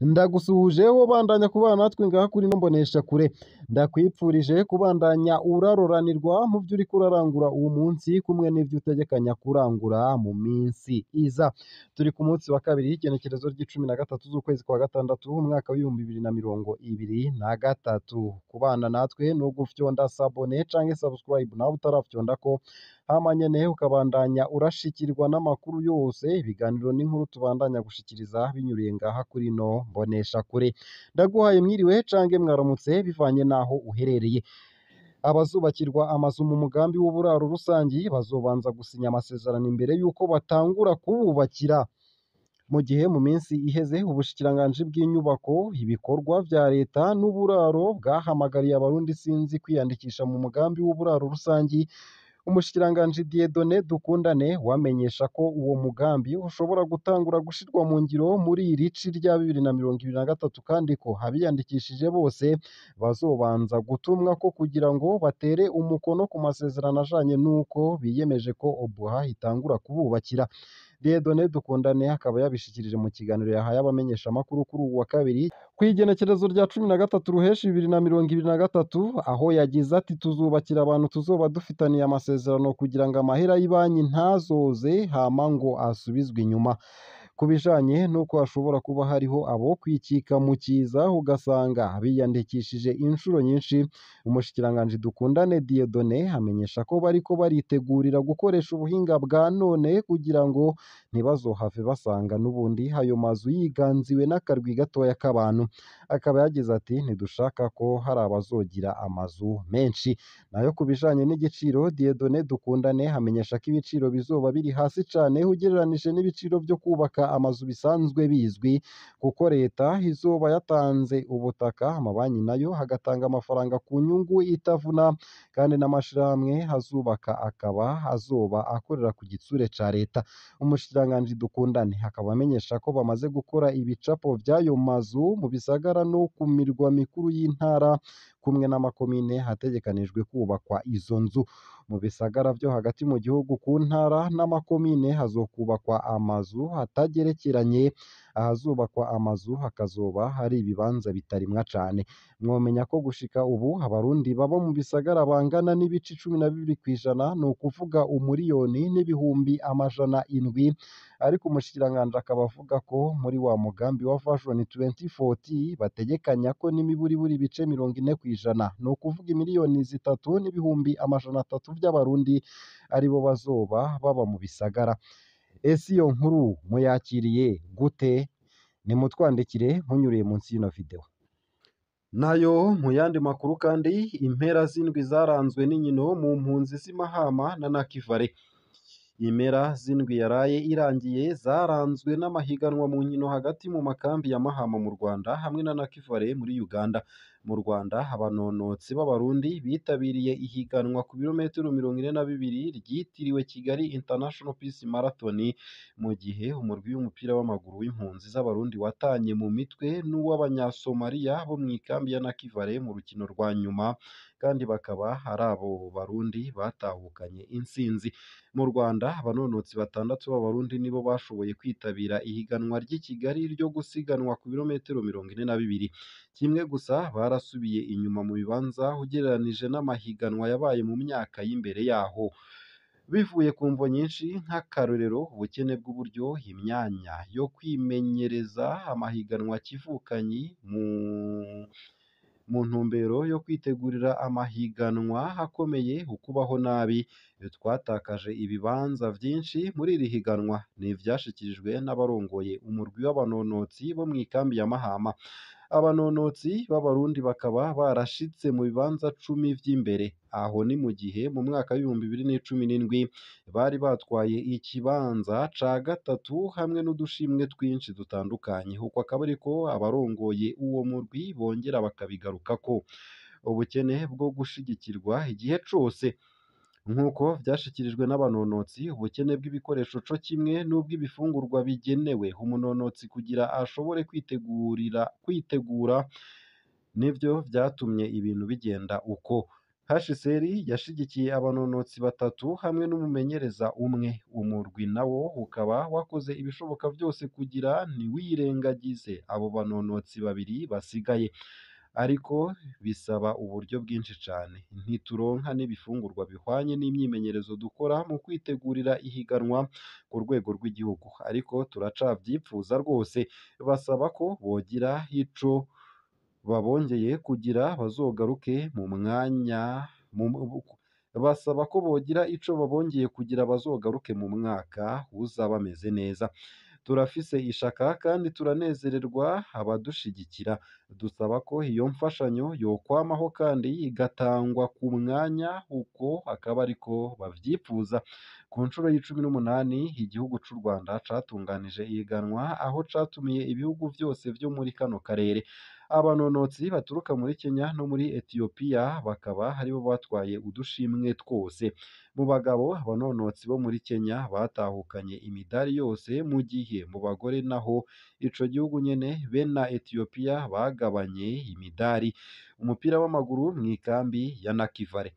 Ndagusuhuje wowe ubandanya kubana natwe ngaha kuri ino mboneshakure. Ndakwipfurije kubandanya uraroranirwa mu vyo uriko urarangura uwu munsi kumwe n'ivyo utegekanya kurangura mu minsi iza. Turi ku munsi wa kabiri, igenekerezo ry'icumi na gatatu z'ukwezi kwa gatandatu, umwaka w'2023. Kubana natwe ni ugufyonda s'abonner canke subscribe nawe utarafyondako, hama nyene ukabandanya urashikirwa n'amakuru yose, ibiganiro n'inkuru tubandanya gushikiriza binyuriye ngaha kuri ino mboneshakure. Ndaguhaye mwiriwe canke mwaramutse bivanye n'aho uherereye. Abazubakirwa amazu mu mugambi w'uburaro rusangi bazobanza gusinya amasezerano imbere y'uko batangura kububakira. Mu gihe mu minsi iheze ubushikiranganji bw'inyubako, ibikorwa vya leta n'uburaro bwahamagariye Abarundi sinzi kwiyandikisha mu mugambi w'uburaro rusangi, umushikiranganji Dieudonné Dukundane wamenyesha ko uwo mugambi ushobora gutangura gushirwa mu ngiro muri iri ci rya 2023, kandi ko abiyandikishije bose bazobanza gutumwa ko kugira ngo batere umukono ku masezerano ajanye n'uko biyemeje ko OBUHA itangura kububakira. Dieudonné Dukundane akaba yabishikirije mu kiganiro yahaye abamenyeshamakuru kuri uwu wa kabiri kw'igenekerezo rya 13 Ruheshi 2023, aho yagize ati: "Tuzubakira abantu tuzoba dufitaniye amasezerano kugira ngo amahera y'ibanki ntazoze hama ngo asubizwe inyuma." Ku bijanye n'uko hashobora kuba hariho abo kwikika mu kiza ugasanga biyandikishije inshuro nyinshi, umushikiranganji Dukundane Dieudonné amenyesha ko bariko baritegurira gukoresha ubuhinga bwa none kugira ngo ntibazohave basanga n'ubundi ayo mazu yiganziwe n'akarwi gatoya k'abantu. Akaba yagize ati: "Ntidushaka ko hari abazogira amazu menshi." Nayo ku bijanye n'igiciro, Dieudonné Dukundane amenyesha ko ibiciro bizoba biri hasi cane ugereranije n'ibiciro vyo kubaka amazu bisanzwe bizwi, kuko leta izoba yatanze ubutaka, amabanki nayo agatanga amafaranga ku nyungu itavuna, kandi n'amashirahamwe azubaka akaba azoba akorera ku gitsure ca leta. Umushikiranganji Dukundane akaba amenyesha ko bamaze gukora ibicapo vy'ayo mazu mu bisagara no ku mirwa mikuru y'intara kumwe n'amakomine hategekanijwe kubakwa izo nzu. Mu bisagara vyo hagati mu gihugu, ku ntara n'amakomine, hazokubakwa amazu atagerekeranye, ahazubakwa amazu hakazoba hari ibibanza bitarimwa cane. Mwomenya ko gushika ubu Abarundi baba mu bisagara bangana n'ibice 12%, ni ukuvuga 1,700,000, ariko umushikiranganji akaba avuga ko muri wa mugambi wa Vision 2040 bategekanya ko n'imiburiburi ibice 40%, ni ukuvuga 3,300,000 vy'Abarundi aribo bazoba baba mu bisagara. Ese iyo nkuru muyakiriye gute? Nimutwandikire munyuriye munsi y'ino video. Nayo mu yandi makuru kandi, impera z'indwi zaranzwe n'inkino mu mpunzi z'i Mahama na Nakivale. Impera z'indwi yaraye irangiye zaranzwe n'amahiganwa mu nkino hagati mu makambi ya Mahama mu Rwanda hamwe na Nakivale muri Uganda. Mu Rwanda, abanonotsi b'Abarundi bitabiriye ihiganwa ku birometero 42 ryitiriwe Kigali International Peace Marathon, mu gihe umurwi w'umupira w'amaguru w'impunzi z'Abarundi watanye mu mitwe n'uw'Abanyasomaliya bo mu ikambi ya Nakivale mu rukino rwa nyuma, kandi bakaba ari abo Barundi batahukanye intsinzi. Mu Rwanda, abanonotsi batandatu b'Abarundi nibo bashoboye kwitabira ihiganwa ry'i Kigali ryo gusiganwa ku birometero 42. Kimwe gusa barasubiye inyuma mu bibanza ugereranije n'amahiganwa yabaye mu myaka y'imbere yaho, bivuye ku mvo nyinshi, nk'akarorero ubukene bw'uburyo, imyanya yo kwimenyereza, amahiganwa kivukanyi mu ntumbero yo kwitegurira amahiganwa akomeye, ukubaho nabi. "Twatakaje ibibanza vyinshi muri iri higanwa", ni ivyashikirijwe n'abarongoye umurwi w'abanonotsi bo mw'ikambi ya Mahama. Abanonotsi b'Abarundi bakaba barashitse mu bibanza 10 vy'imbere. Aho ni mu gihe mu mwaka w'2017 bari batwaye ikibanza ca gatatu hamwe n'udushimwe twinshi dutandukanye. Uko akaba ariko abarongoye uwo murwi bongera bakabigarukako. Ubukene bwo gushigikirwa igihe cose. Nk'uko vyashikirijwe n'abanonotsi, ubukene bw'ibikoresho co kimwe n'ubw'ibifungurwa bigenewe umunonotsi kugira ashobore kwitegura nivyo vyatumye ibintu bigenda uko. HCR yashigikiye abanonotsi batatu hamwe n'umumenyereza umwe. Umurwi nawo ukaba wakoze ibishoboka vyose kugira ntiwirengagize abo banonotsi babiri basigaye, ariko bisaba uburyo bwinshi cane. Ntituronka n'ibifungurwa bihwanye n'imyimenyerezo dukora mu kwitegurira ihiganwa ku rwego rw'igihugu, ariko turacavyipfuza rwose. Basaba ko bogira ico babongeye kugira bazogaruke mu mwanya basaba ko bogira ico babongeye kugira bazogaruke mu mwaka uza bameze neza. Turafise ishaka kandi turanezererwa abadushigikira. Dusaba ko iyo mfashanyo yokwamaho kandi igatangwa ku mwanya, uko akaba ariko bavyipfuza. Ku nshuro y'18 igihugu c'u Rwanda catunganije ihiganwa aho catumiye ibihugu vyose vyo muri kano karere. Abanonotsi baturuka muri Kenya no muri Ethiopia bakaba aribo batwaye udushimwe twose. Mu bagabo, abanonotsi bo muri Kenya batahukanye imidari yose, mu gihe mu bagore naho ico gihugu nyene be na Ethiopia bagabanye imidari. Umupira w'amaguru mw'ikambi ya Nakivale.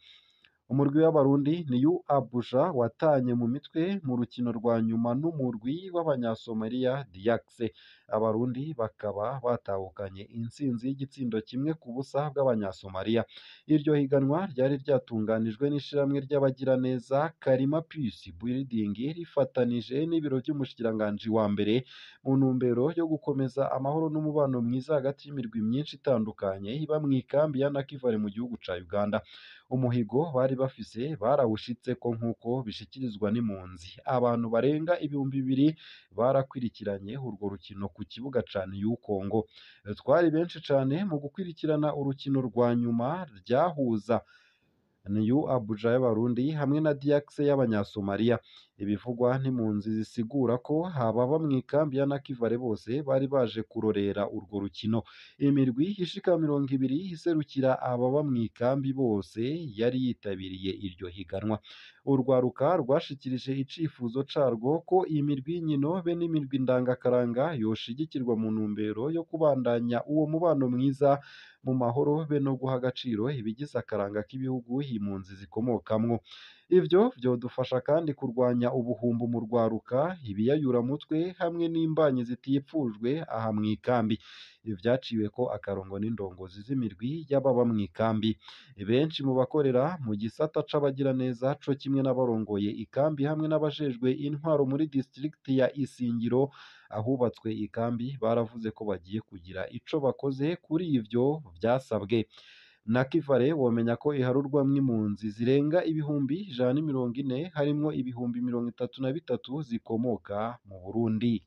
Umurwi w'Abarundi New Abuja watanye mu mitwe mu rukino rwa nyuma n'umurwi w'Abanyasomalia Diaxe. Abarundi bakaba batahukanye intsinzi y'igitsindo 1-0 bw'Abanyasomalia. Iryo higanwa ryari ryatunganijwe n'ishirahamwe ry'abagiraneza Karima Peace Building rifatanije n'ibiro vy'umushikiranganji wa mbere mu ntumbero yo gukomeza amahoro n'umubano mwiza hagati y'imirwi myinshi itandukanye iba mw'ikambi ya Nakivale mu gihugu ca Uganda. Umuhigo bari bafise barawushitseko nk'uko bishikirizwa n'impunzi. Abantu barenga 2000 barakwirikiranye urwo rukino ku kibuga ca New Congo. Twari benshi cane mu gukwirikirana urukino rwa nyuma ryahuza New Abuja y'Abarundi hamwe na Diaxe y'Abanyasomalia. Ibivugwa n'impunzi zisigura ko ababa mw'ikambi ya Nakivale bose bari baje kurorera urwo rukino. Imirwi ishika 20 iserukira ababa mw'ikambi bose yari yitabiriye iryo higanwa. Urwaruka rwashikirije icifuzo carwo ko imirwi y'inkino be n'imirwi ndangakaranga yoshigikirwa mu ntumbero yo kubandanya uwo mubano mwiza mu mahoro be no guha agaciro ibigize akaranga k'ibihugu impunzi zikomokamwo. Ivyo vyodufasha kandi kurwanya ubuhumbu mu rwaruka, ibiyayuramutwe hamwe n'imbanyi zitipfujwe aha mw'ikambi. Vyaciweko akarongo n'indongozi z'imirwi y'ababa mw'ikambi. Benshi mu bakorera mu gisata c'abagiraneza co kimwe n'abarongoye ikambi hamwe n'abajejwe intwaro muri district ya Isingiro ahubatswe ikambi baravuze ko bagiye kugira ico bakoze kuri ivyo vyasabwe. Nakivale womenya ko iharurwamwo impunzi zirenga 140,000 harimwo 33,000 zikomoka mu Burundi.